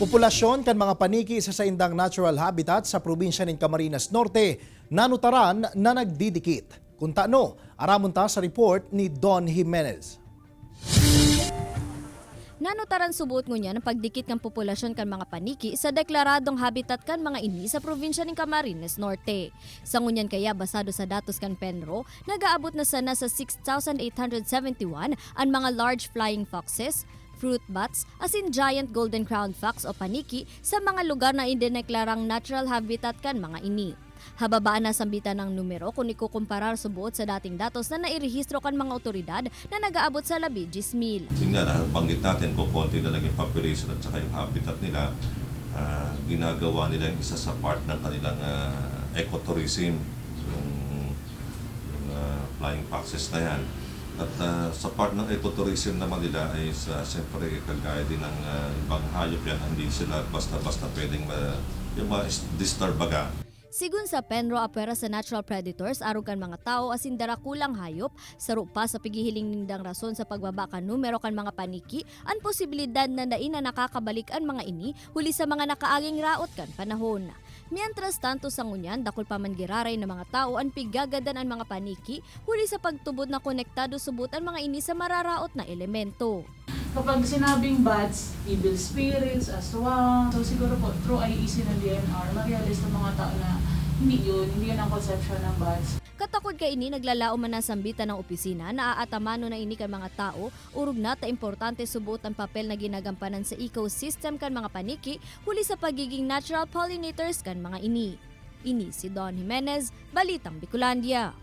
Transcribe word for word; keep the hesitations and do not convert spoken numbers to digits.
Populasyon kan mga paniki sa saindang natural habitat sa probinsya nin Camarines Norte nanutaran na nagdidikit. Kun tano, aramon ta sa report ni Don Jimenez. Nanutaran subuot ngunyan ang pagdikit kan populasyon kan mga paniki sa deklaradong habitat kan mga ini sa probinsya nin Camarines Norte. Sa ngunyan kaya, basado sa datos kan PENRO, nag-aabot na sana sa six thousand eight hundred seventy-one an mga large flying foxes, fruit bats, asin giant golden crown fox o paniki sa mga lugar na idineklarang natural habitat kan mga ini. Hababaan na sambitan ang numero kun ikukumparar subuot sa dating datos na nairehistro kan mga otoridad na nag-aabot sa labi dyes mil. Yun nga, nabanggit natin, kukonti na lang yung population at saka yung habitat nila. Ah, ginagawa nila yung isa sa part ng kanilang ah, ecotourism, yung, yung ah, flying foxes na yan. At ah, sa part ng ecotourism naman nila ay sa, siyempre, kagaya din ng ah, ibang hayop yan, hindi sila basta-basta pwedeng ma, yung ma-disturb baga. Sigon sa PENRO, apwera sa natural predators arog kan mga tawo asin darakulang hayop, saro pa sa pighihiling nindang rason sa pagbaba kan numero kan mga paniki, an posibilidad na dai na nakakabalik an mga ini huli sa mga nakaaging raot kan panahon. Mientras tanto, sa ngunyan, dakul pa man giraray na mga tawo an pigagadan an mga paniki huli sa pagtubod na konektado subot an mga ini sa mararaot na elemento. Kapag sinabing bats, evil spirits, aswang, so siguro po through I E C ng D N R, ma-realize ng mga tao na hindi yun, hindi yun ang conception ng bats. Katakod kaini, naglalaom man na sambitan ng opisina na aatamano na ini kan mga tao, orog na ta importante subuot an papel na ginagampanan sa ecosystem kan mga paniki huli sa pagiging natural pollinators kan mga ini. Ini si Don Jimenez, Balitang Bicolandia.